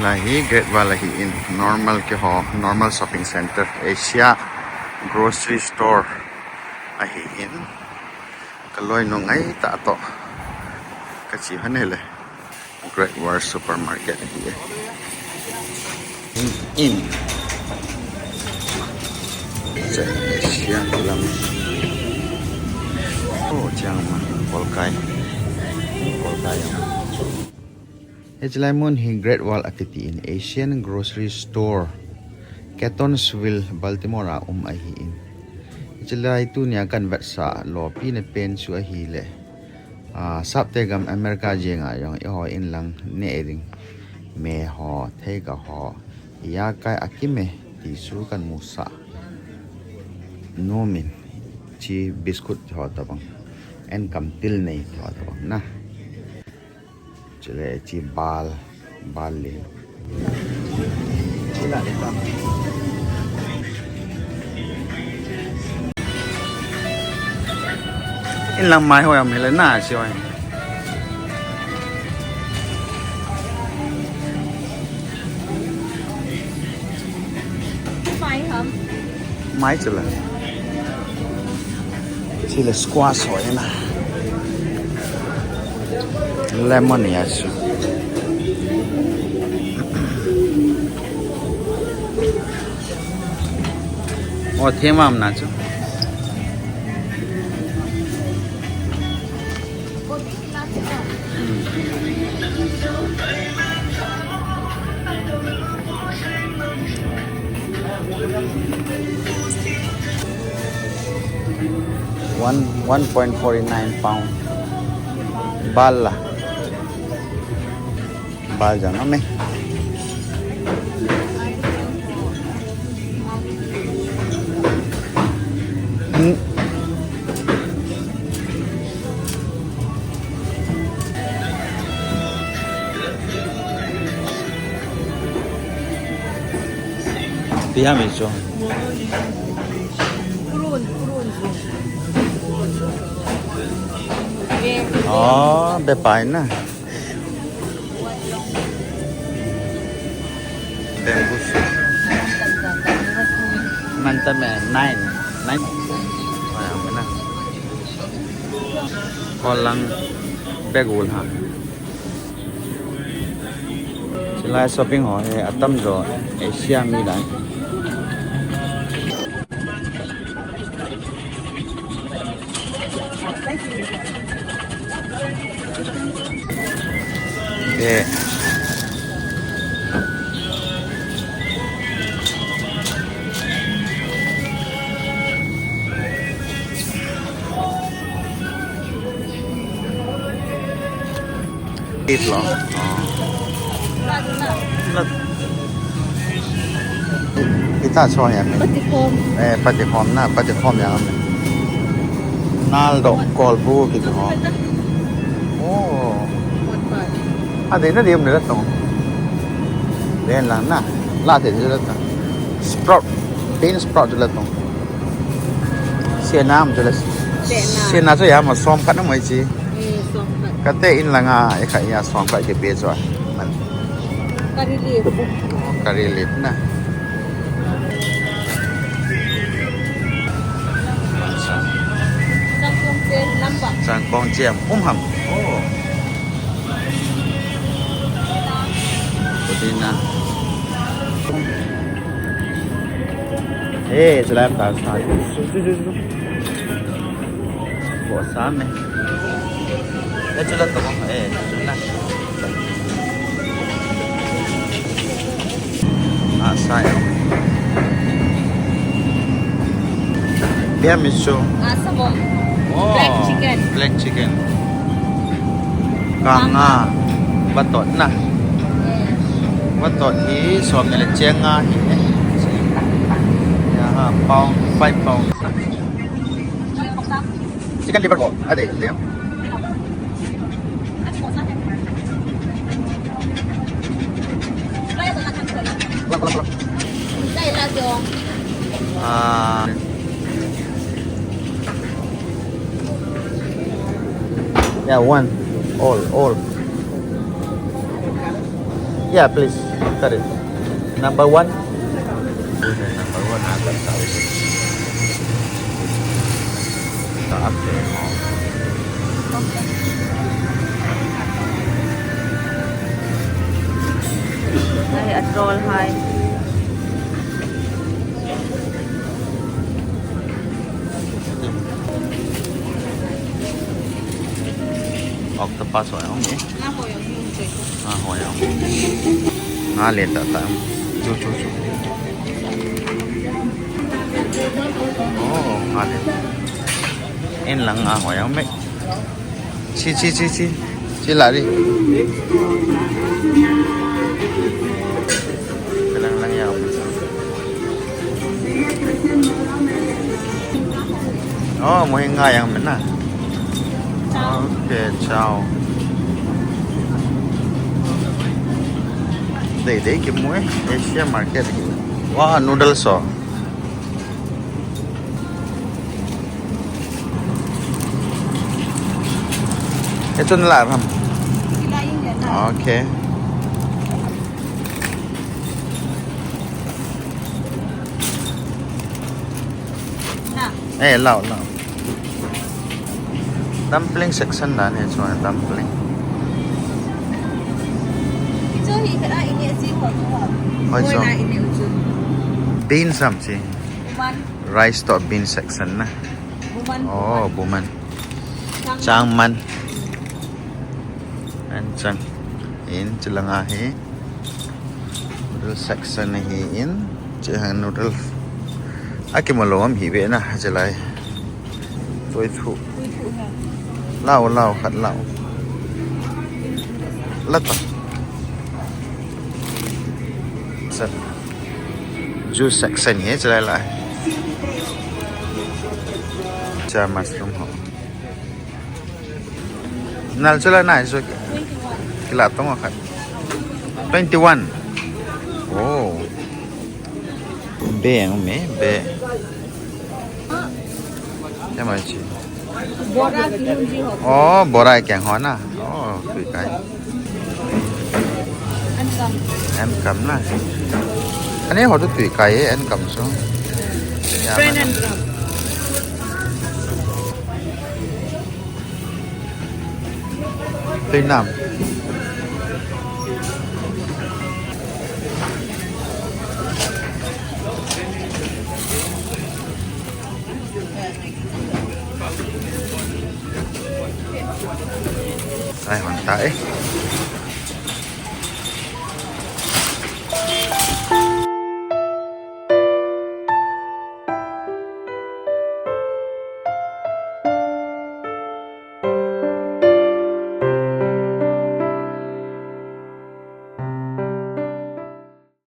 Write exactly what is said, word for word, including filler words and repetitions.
Lai hi Great Wall ahi in, normal keiho, normal shopping center, Asia grocery store ahi in. Ka loinu ngai tah toh ka che hon e le. Great Wall Supermarket ahi e. In, in. Che, Asia lam. Oh, chang ma, kolkai. Kolkai. Hiche lai mun hi Great Wall akiti in, Asian Grocery Store, Catonsville, Baltimore a um ahi in. Hiche lai tunia kan vetsah lopina pen chu ahile, ah, sapte gam America jenga jong eiho in lang neh ding me ho, theika ho, ijakai akime ti chu kan musah nom in, hiche biscuit ho tabang, enkam til nei ho tabang na. Chule hiche bal, bal le. In lang mai ho jam hile na, che ho. Mai ham. Mai chule. Chule squash ho na. Lemon ya chu. Oh, themam na chu. One, one point four nine pound. Bal la. Bal jang ame. Hmm. Ipi ham hichu? Prune, prune juice. Oh, be pai na. Bamboo shoot. Mantam e, nine. Nine. Oh, ya, mana. Kolang bag ul ha. Chulai shopping ho hi atam jo Asia mi dan. Eh. It lo. Oh. Lat. Ita cho ya mi. Patikhom. Eh, patikhom na, patikhom ya mi. Nal do, kolbu kiti ho. Oh. Adei na diam ni la tong. Den lang na. La te ni la tong. Sprout. Bean sprout la tong. Sienna am chu le. Sienna. Sienna chu ya ma som khat na mo chi. Mm, som khat. Kate in langa, e kha ya som khat kipe chu a. Man. Curry leaf. Curry leaf na. Jangkong che lampa. Jangkong che um ham. Oh. Pudina. Eh, chulai ta sa. Chu, chu, chu, chu. Bo sa me. Eh, chulai to. Eh, chulai. Ah, sa ya. Bia mi chu. Ah, sabon. Oh, black chicken. Black chicken. Kanga. Batot na. Batot hi som ni le cheng nga hi. Ya ha, pound, five pound. Chicken liver bo. Ade, ade. Ah. Yeah, one. All, all. Yeah, please. Correct. Number one. Number one, ah, tak tahu. Tak apa. Hai, atrol hai. Octopus hoiya um e. Nga hoiya um e. Nga le tah tah. Chu, chu, chu. Oh, nga le. En lang nga hoiya um e. Chi, chi, chi, chi. Chi la ri. Lang lang ya. Oh, mo hi nga yang mena. Okay, chow. Dei dei kimu e, Asia market. Wow, noodles ho. Hichu nala ham? Okay. Na. Eh, lao, lao. Dumpling section dan hichu dumpling. Hichu hi khat a ine si ho tu ho. Hoi chu. Beans ham chi. Buman. Rice to beans section na. Buman. Oh, buman. Chang. Changman. An chang. In chilanga hi. Noodle section hi in. Chi ha noodle. Akimu lou ham hi ve na chilai. Toi thu. Lao, lao, khat lao. Lata. Sir. Juice section hi chilai lai. Cha mushroom ho. Nal chula na isu. Kila tong khat. Twenty-one. Oh. Be ang me, be. Kya mai chi? Bora ki hunji ho. Oh, bora kya ho na? Oh, tui kai. An kam. An kam na. Ani ho tu tui kai, an kam so. Friend an kam. Tui nam. Ai, hon ta e.